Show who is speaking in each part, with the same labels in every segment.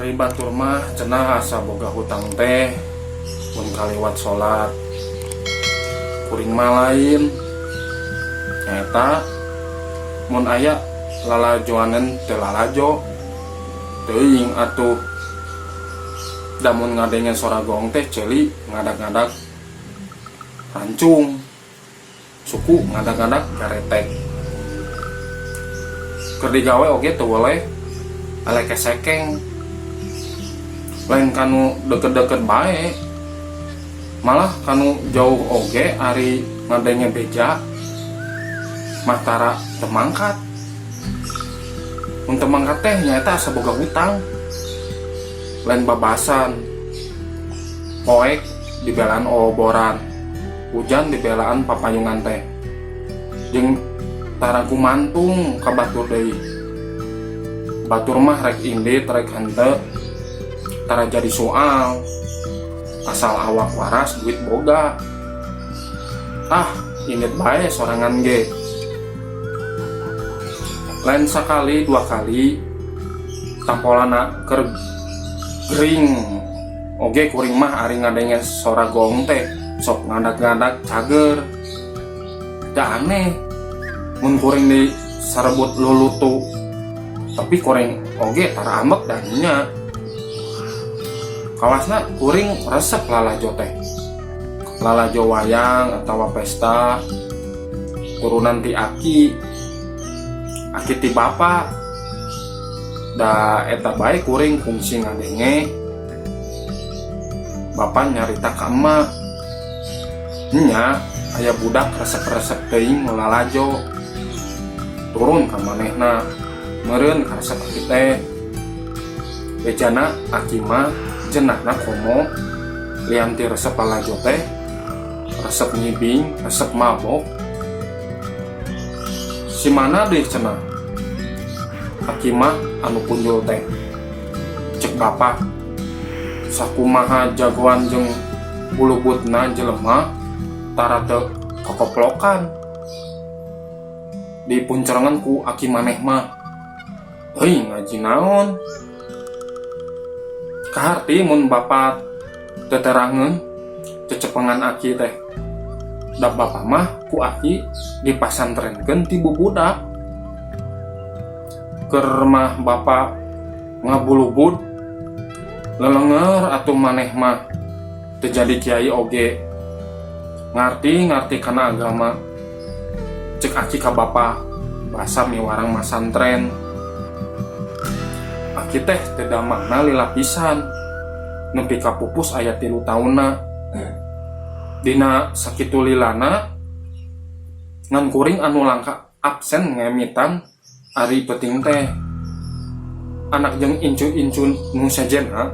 Speaker 1: Ari batur mah cenah asa boga hutang teh mun kaliwat salat. Kuring mah lain. Nyaeta mun aya lalajoaneun teu lalajo. Teuing atuh. Da mun ngadenge sora goong teh ceuli ngadag-ngadag rancung. Suku ngadag-ngadag garetek. Keur digawe oge teu weleh eleke sekeng. Lain kanu deket-deket bae. Malah kanu jauh oge ari ngadenge beja mah tara teu mangkat. Mun teu mangkat teh nyaeta asa boga hutang. Lain babasan. Poek dibelaan oboran. Hujan dibelaan papayungan teh. Jeung tara gumantung ka batur deui. Batur mah rek indit rek henteu tara jadi soal. Asal awak waras duit boga. Ah, indit bae sorangan ge. Lain sakali dua kali tampolana keur gering oge kuring mah ari ngadenge sora gong teh sok ngadag-ngadag cager. Da aneh mun kuring disarebut lulutu tapi kuring oge tara ambek da nya. Kawasna kuring resep lalajo teh. Lalajo wayang atawa pesta turunan ti aki. Aki ti bapa. Da eta bae kuring kungsi ngadenge bapa nyarita ka emak. Nya aya budak resep-resep teuing nu lalajo. Turun ka manehna meureun karesep aki teh. Bejana aki mah jenahna komo lian ti resep lalajo teh resep ngibing, resep mabok. Si mana deui cenah? Aki mah anu punjul teh. Cek bapa, sakumaha jagoan jeung bulubutna jelema tara teu kokoplokan. Dipuncerengan ku aki maneh mah. Heuy ngaji naon? Kaharti mun bapa teterangeun cecepengan aki teh. Da bapa mah ku aki dipasantrenkeun ti bubudak. Keur mah bapa ngabulubud lelenger atuh maneh mah teu jadi kiai oge. Ngarti-ngarti kana agama. Cek aki ka bapa basa miwarang masantren. Aki teh teu damangna lila pisan nepi ka pupus aya 3 taunna. Dina sakitu lilana ngan kuring anu langka absen ngemitan ari peuting teh. Anak jeung incu-incu nu sejenna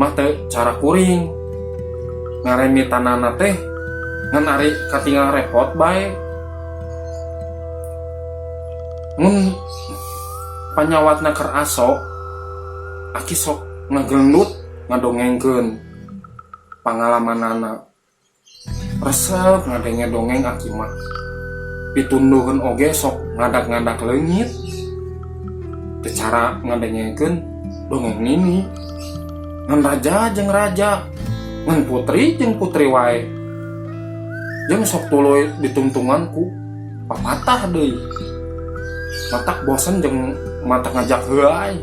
Speaker 1: mah teu cara kuring. Ngaremitanana teh ngan ari katingal repot bae. Mun panyawatna keur aso, aki sok ngagelendut ngadongengkeun pangalamanana. Resep ngadenge dongeng aki mah. Pitunduheun oge sok ngadak-ngadak leungit. Teu cara ngadengekeun dongeng nini. Ngan raja jeung raja, ngan putri jeung putri wae. Jeung sok tuluy ditungtungan ku papatah deui. Matak bosen jeung matak ngajak heuay.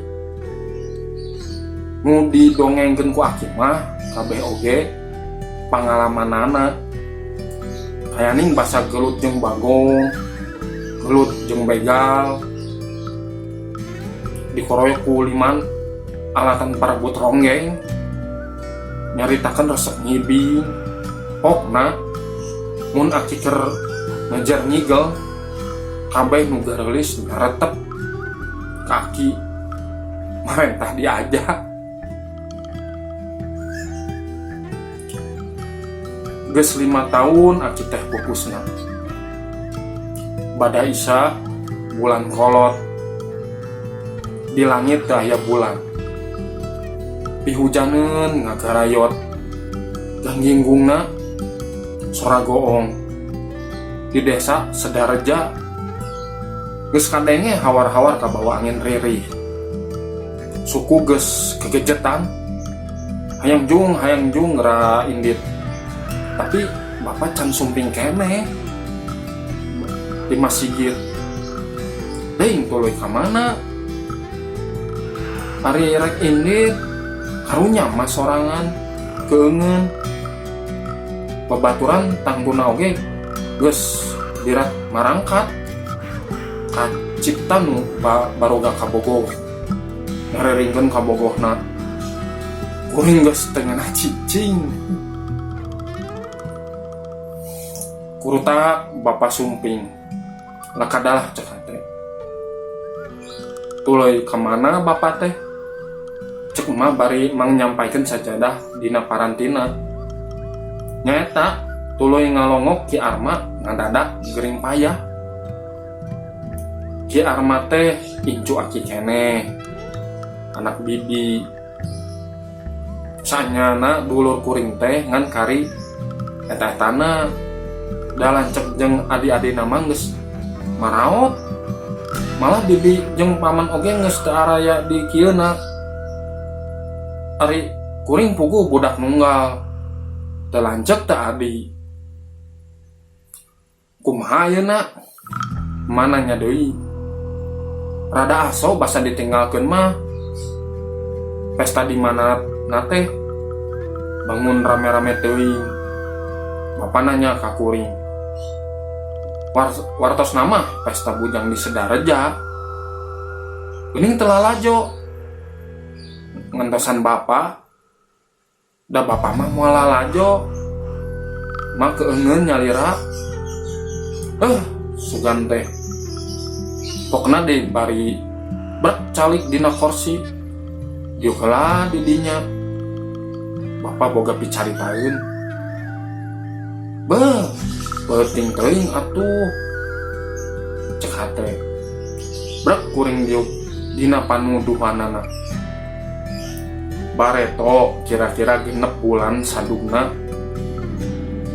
Speaker 1: Nu didongengkeun ku aki mah kabeh oge pangalamanana. Hayaning basa gelut jeung bagong, gelut jeung begal, dikoroyok ku liman alatan parebut ronggeng, nyaritakeun resep ngibing. Pokna mun aki keur ngejer ngigel, kabeh nu gareulis nyaretep ka aki marentah diaja. Geus 5 tahun aki teh pupusna. Bada Isya bulan kolot. Di langit teu aya bulan. Pihujaneun ngagarayot. Gangginggungna sora goong. Di desa Sedareja geus kadenge hawar-hawar kabawa angin ririh. Suku geus kegejetan. Hayang jung, hayang jung ngera indit. Tapi bapak can sumping keneh di masjid. Deing tuluy ka mana? Ari rek indit karunya mah sorangan keungeun. Babaturan tangtuna oge geus dirat marangkat. Kacipta nu baroga kabogoh. Ngareringkeun kabogohna. Kuring geus teu ngeunah cicing. Kurutak bapa sumping. Lakadalah cek hate. Tuluy ka mana bapa teh? Cek emak bari mangnyampaikeun sajadah dina parantina. Nyaeta tuluy ngalongok Ki Arma ngadadak gering payah. Ki Arma teh incu aki keneh. Anak bibi. Sanyana dulur kuring teh ngan kari eta-etana. Da lancek jeung adi-adina mah geus maraot. Malah bibi jeung paman oge geus teu araya di kieuna. Ari kuring puguh budak nunggal. Teu lancek teu adi. Kumaha ayeuna? Mananya deui? Rada aso basa ditinggalkeun mah. Pesta di mana na teh? Bangun rame-rame teuing. Bapa nanya ka kuring. Wartos nama pesta bujang di Sedareja. Geuning teu lalajo. Ngentosan bapa. Da bapa mah moal lalajo. Mah keungeun nyalira. Sugan teh. Pokna deui bari brek calik dina korsi. Diuk heula di dinya. Bapa boga picaritaeun. Beuh, peuting teuing atuh. Cek hate. Brek kuring diuk dina panuduhanana. Bareto kira-kira 6 bulan sadugna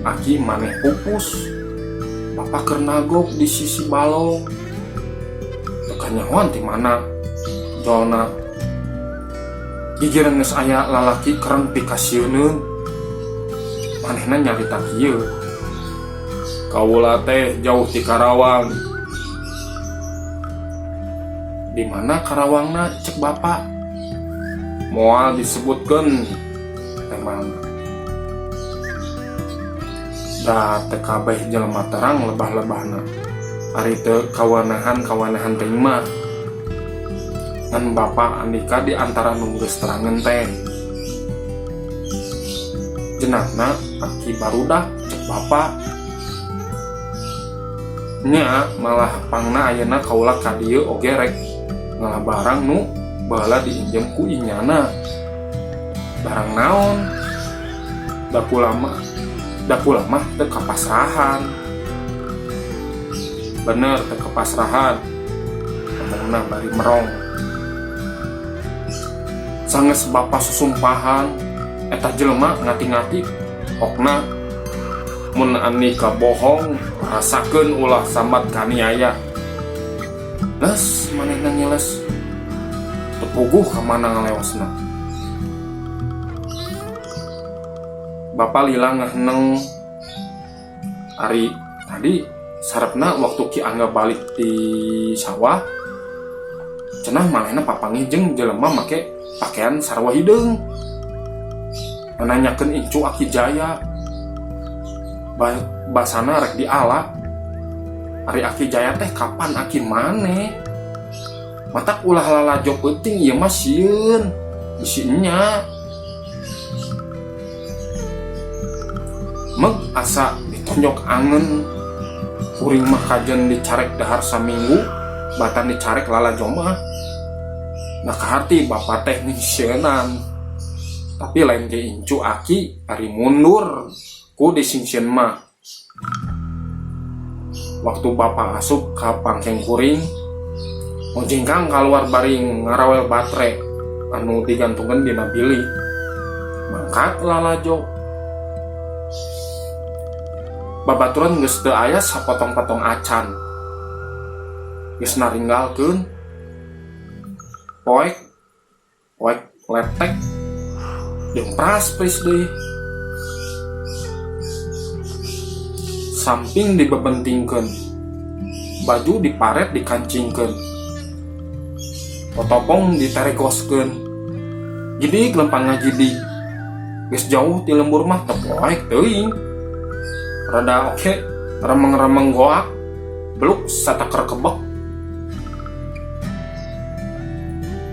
Speaker 1: aki maneh pupus. Bapa keur nagok di sisi balong. Teu kanyahoan ti mana jolna. Gigireun geus aya lalaki kereng pikasieuneun. Manehna nyarita kieu. Kaula teh jauh ti Karawang. Di mana Karawangna cek bapa? Moal disebutkeun temana. Da teu kabeh jelema terang lebah-lebahna. Ari teu kawanahan-kawanahan teuing mah. Ngan bapa Andika di antara nu geus terangeun teh. Jenahna aki barudak cek bapa. Nya malah pangna ayeuna kaula ka dieu oge rek ngala barang nu baheula diinjem ku inyana. Barang naon? Da kula mah teu kapasrahan. Bener teu kapasrahan. Ngomongna bari merong. Sanggeus bapa susumpahan eta jelema ngati-ngati pokna mun Andika bohong rasakeun ulah sambat kaniaya. Les manehna ngiles teu puguh ka mana ngaleosna. Bapa lila ngaheneng. Ari tadi sarepna waktu Ki Angga balik di sawah cenah manehna papanggih jeung jelema make pakaian sarwa hideung. Nanyakeun incu Aki Jaya. Basana rek diala. Ari Aki Jaya teh kapan aki maneh? Matak ulah lalajo peuting ieu mah sieun. Bisi nya. Meg asa ditonjok angen. Kuring mah kajen dicarek dahar saminggu, batan dicarek lalajo mah. Nah kaharti bapa teh nyingsieunan. Tapi lain ge incu aki ari mundur ku disingsieun mah. Waktu bapa asup ka pangkeng kuring, mojengkang kaluar bari ngarawel batre anu digantungkeun dina bilik. Mangkat lalajo. Babaturan geus teu aya sapotong-potong acan. Geus naringgalkeun. Poek Poek letek jeung pras-pris deui. Samping dibebentingkeun, baju diparet dikancingkeun, potopong diteregoskeun. Gidig lempang ngagidig. Geus jauh ti lembur mah teu poek teuing. Rada oke remeng-remeng goak, beluk sataker kebek.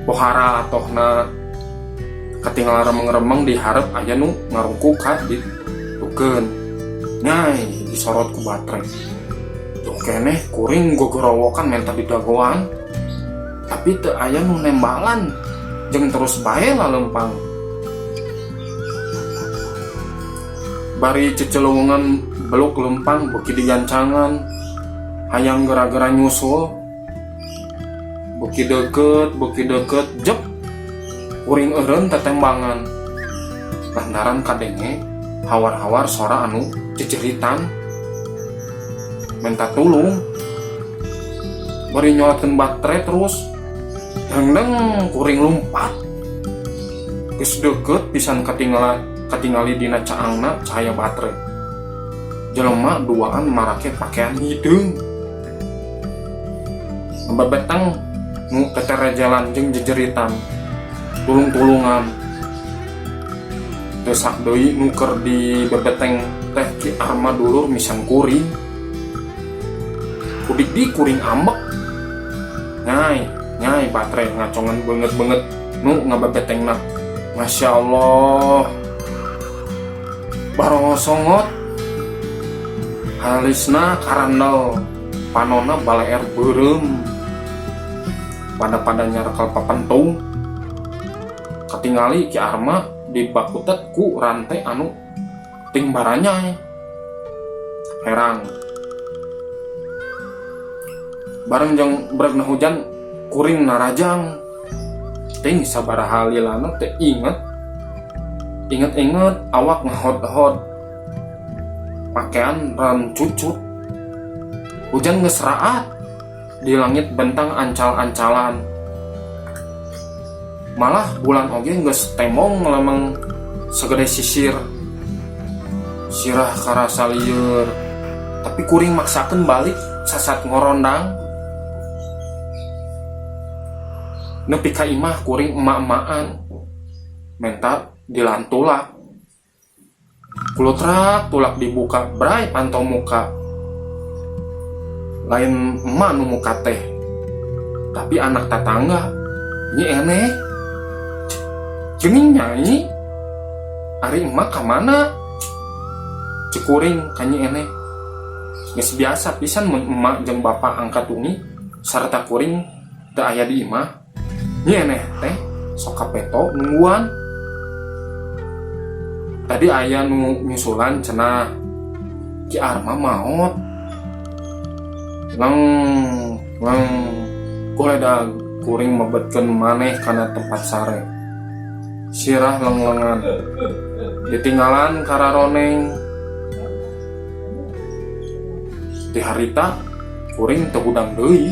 Speaker 1: Pohara atohna katinggal remeng-remeng di hareup aya nu ngarungkuk ka ditukeun. Nyai disorot ku baterai. Jauh keneh kuring gogorowokan menta didagoan. Tapi teu aya nu nembalan jeung terus bae lalempang. Bari cecelewungan beluk lempang beuki digancangan. Hayang gara-gara nyusul. Beuki deukeut jep kuring eureun tetembangan. Lantaran kadenge hawar-hawar sora anu ceceritan minta tulung. Bari nyolotkeun baterai terus dengdeng kuring lumpat. Geus deukeut pisan katingali dina caangna cahaya baterai. Jelema duaan marake pakaian hideung. Bebeteng nu teterejalan jeung jejeritan tulung-tulungan. Desak deui nu keur di bebeteng teh Ki Arma dulur misan kuring. Kudik di kuring ambek. Nyai, nyai baterai ngacongan beungeut-beungeut nu ngabebetengna. Masya Allah. Barosongot. Halisna karandel, panona baleer beureum. Pada-pada nyarekel papentung. Katingali Ki Arma dibakutet ku rantai anu ting baranyai. Herang. Bareng jeung bregna hujan kuring narajang. Ting sabaraha lilana teh inget. Inget-inget awak ngehot-hot. Pakaian ran cucut. Hujan geus raat. Di langit bentang ancal-ancalan. Malah bulan oge geus temong lemeng segede sisir. Sirah karasa lieur. Tapi kuring maksakeun balik sasat ngorondang. Nepi ka imah kuring emak-emaan. Menta dilantulak. Kulutrak tulak dibuka bray pantau muka. Lain emak nu muka teh, tapi anak tatangga. Nyi eneh. Geuning nyai. Ari emak ka mana? Cek kuring ka nyi eneh. Geus biasa pisan mun emak jeung bapak angkat ungi sarta kuring teu aya di imah. Nyi eneh teh sok kapeto nungguan. Tadi aya nu nyusulan cenah Ki Arma maot. Leng leng goledag kuring mebetkeun maneh kana tempat sare. Sirah lenglengan. Ditinggalan kararoneng. Di harita kuring teu hudang deui.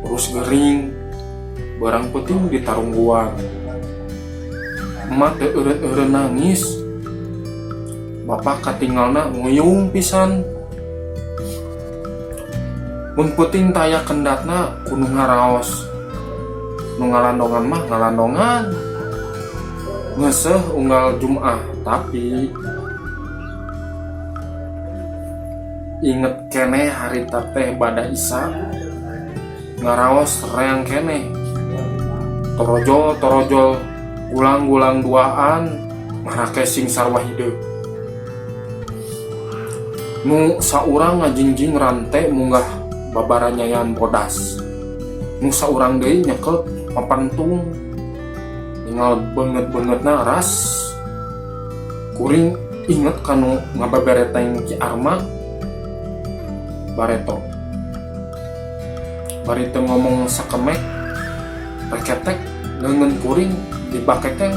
Speaker 1: Terus gering. Barang penting ditarungguan. Emak teu eureun-eureun nangis. Bapak katinggalna nguyung pisan. Mun peuting taya kendatna kudu ngaraos. Nu ngalandongan mah ngalandongan. Ngeuseuh unggal Jumaah tapi inget keneh harita teh bada Isa ngaraos reang keneh. Torojol torojol gulang-gulang duaan marake sing sarwa hideung. Nu saurang ngajingjing rante munggah babaranyayan bodas. Nu saurang deui nyekel papentung. Ningal beungeut-beungeutna ras. Kuring inget kanu ngababereteng Ki Arma bareto. Bari teu ngomong sakemek reketek leungeun kuring dibakekeng.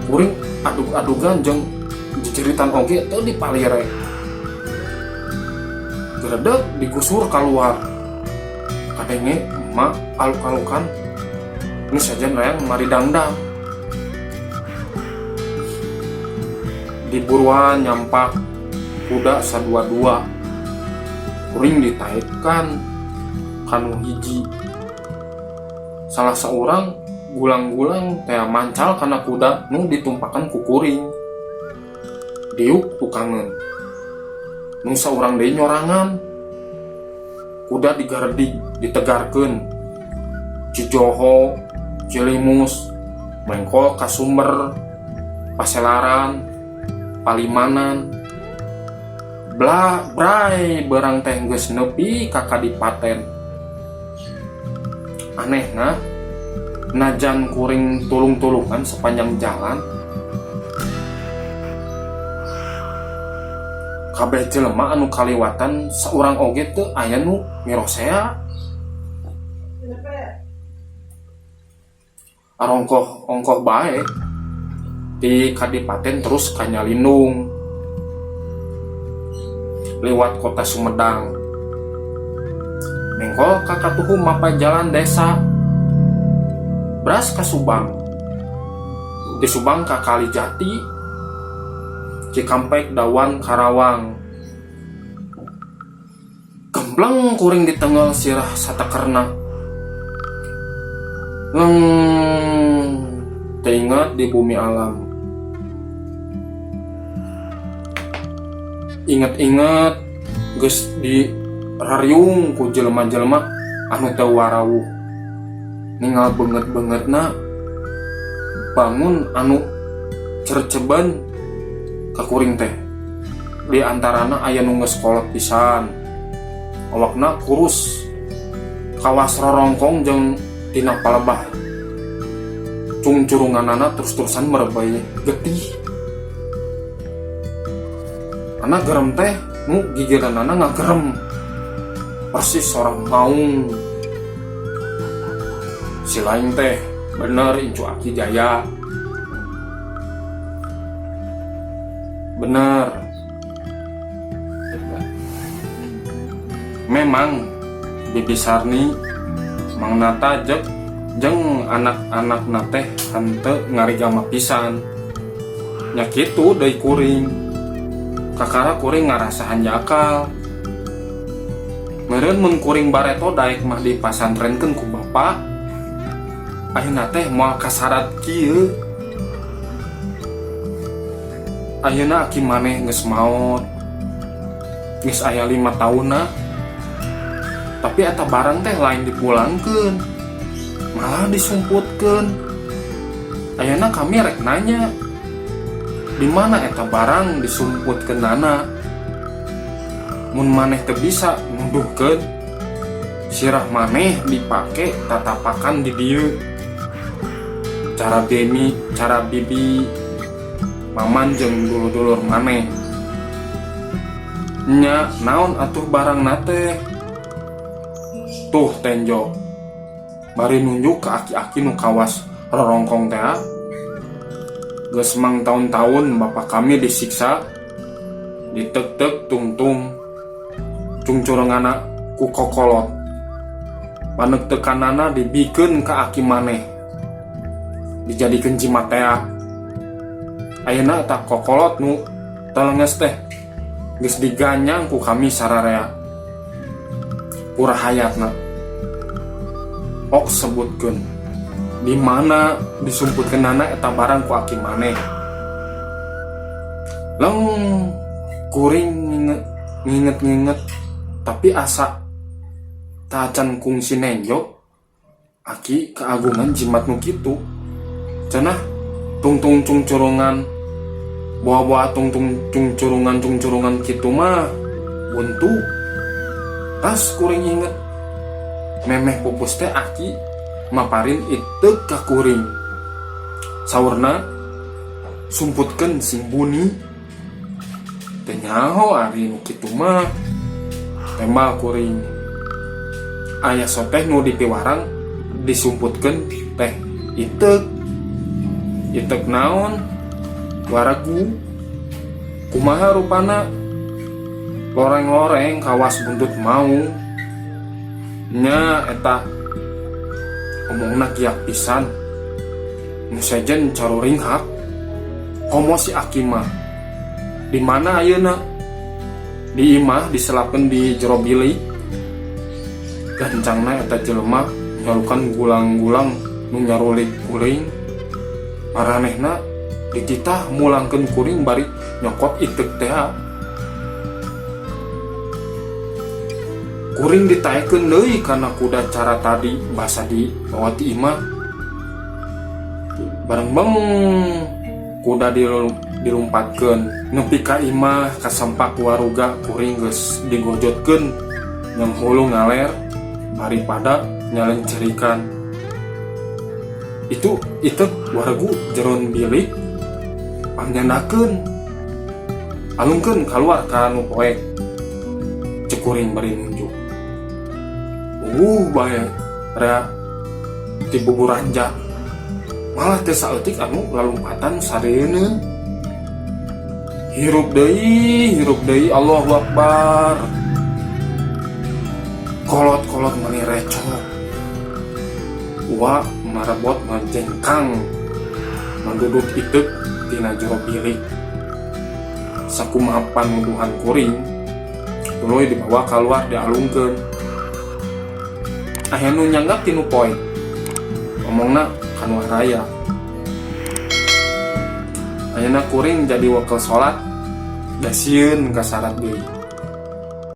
Speaker 1: Kuring adug-adugan jeung jejeritan oge teu dipalire. Geredeg digusur kaluar. Kadenge emak aluk-alukan Nu sejen layang maridangdang. Diburuan nyampak kuda sadua-dua. Kuring ditaekkan kanu hiji. Salah saurang gulang-gulang tea mancal kana kuda nu ditumpakan ku kuring. Diuk tukangeun. Nu saurang deui nyorangan. Kuda digaredig, ditegarkeun. Cijoho, Cilimus, mengkol ka Sumber, Paselaran, Palimanan. Bla bray beurang teh geus nepi ka kadipaten. Anehna, najan kuring tulung-tulungan sepanjang jalan, kabeh jelema anu kaliwatan saurang oge teu aya nu mirosea. Arongkoh ongkoh bae ti kadipaten terus ka Nyalindung liwat kota Sumedang. Mengkol ka katuhu mapa jalan desa Bras ka Subang. Di Subang ka Kalijati, Cikampek, Dawan, Karawang. Gembleng kuring ditengel sirah satakerna. Leng teingat di bumi alam. Inget-inget geus di rariung ku jelema-jelema anu teu warawuh. Ningal beungeut-beungeutna bangun anu cerceban ka kuring teh. Di antarana aya nu geus kolot pisan. Awakna kurus, kawas rorongkong jeung tina palebah. Cungcurunganana terus-terusan merebay getih. Anak gerem teh nu gigireunana ngagerem. Persis seorang maung. Si lain teh bener incu Aki Jaya. Bener. Memang Bibi Sarni, Mang Nata jek jeung anak-anakna teh henteu ngarigama pisan. Nya kitu deui kuring. Kakara kuring ngarasa hanjakal. Meureun mun kuring bareto daek mah dipasantrenkeun ku bapa. Ayeuna teh moal kasarat kieu. Ayeuna aki maneh geus maot. Geus aya 5 taunna. Tapi eta barang teh lain dipulangkeun, malah disumputkeun. Ayeuna kami rek nanya, di mana eta barang disumputkeunana? Mun maneh teu bisa nuduhkeun, sirah maneh dipake tatapakan di dieu. Cara demi, cara bibi, maman jeung dulur-dulur maneh. Nya naon atuh barangna teh? Tuh tenjo. Bari nunjuk ke aki-aki nu kawas rorongkong teh. Geus mang tahun-tahun bapak kami disiksa, ditek-tek tungtung, cungcurengana ku kokolot. Paneuk-teukanana dibikeun ka aki maneh. Dijadikeun jimat tea. Ayeuna eta kokolot nu telenges teh geus diganyang ku kami sararea. Ku rahayatna. Ok sebutkeun di mana disumputkeunana eta barang ku aki maneh. Leng kuring nginget-nginget tapi asa tacan kungsi nenjo aki keagungan jimat nu kitu. Cenah tungtung cungcurungan boa-boa tungtung cungcurungan cungcurungan kitu mah buntu. Tas kuring inget memeh pupus teh aki maparin iteuk ka kuring. Saurna sumputkeun sing buni. Teu nyaho ari nu kitu mah. Tembal kuring. Aya soteh nu dipiwarang disumputkeun teh iteuk. Iteuk naon? Waragu. Kumaha rupana? Loreng-loreng kawas buntut maung. Nya eta Omongna giak pisan. Nu sejen caruringhak. Komo si Aki mah. Di mana ayeuna? Di imah diselakeun di jero bilik. Gancangna eta jelema nyarukan gulang-gulang nu nyarulik kuring. Maranehna dititah mulangkeun kuring bari nyokot iteuk teh. Kuring ditaekeun deui kana kuda cara tadi basa dibawa ti imah. Bareng beng kuda dilumpatkeun nepi ka imah kasampak waruga kuring geus digojotkeun nyang hulu ngaler bari pada nyalencerikan. Itu iteuk waregu jeron bilik pangnyandakeun alungkeun kaluar ka nu poek cek kuring bari nunjuk. Bae rea ti buburanja malah teu saeutik anu lalumpatan sareuneun. Hirup deui Allahu Akbar. Kolot-kolot meuni recok. Wa marebot ngajengkang manduduk iteuk tina jero bilik. Sakumaha panuduhan kuring tuluy dibawa kaluar dialungkeun. Aya nu nyanggap ti nu poek. Omongna kanu araya. Ayeuna kuring jadi wakil salat da sieun kasarat deui.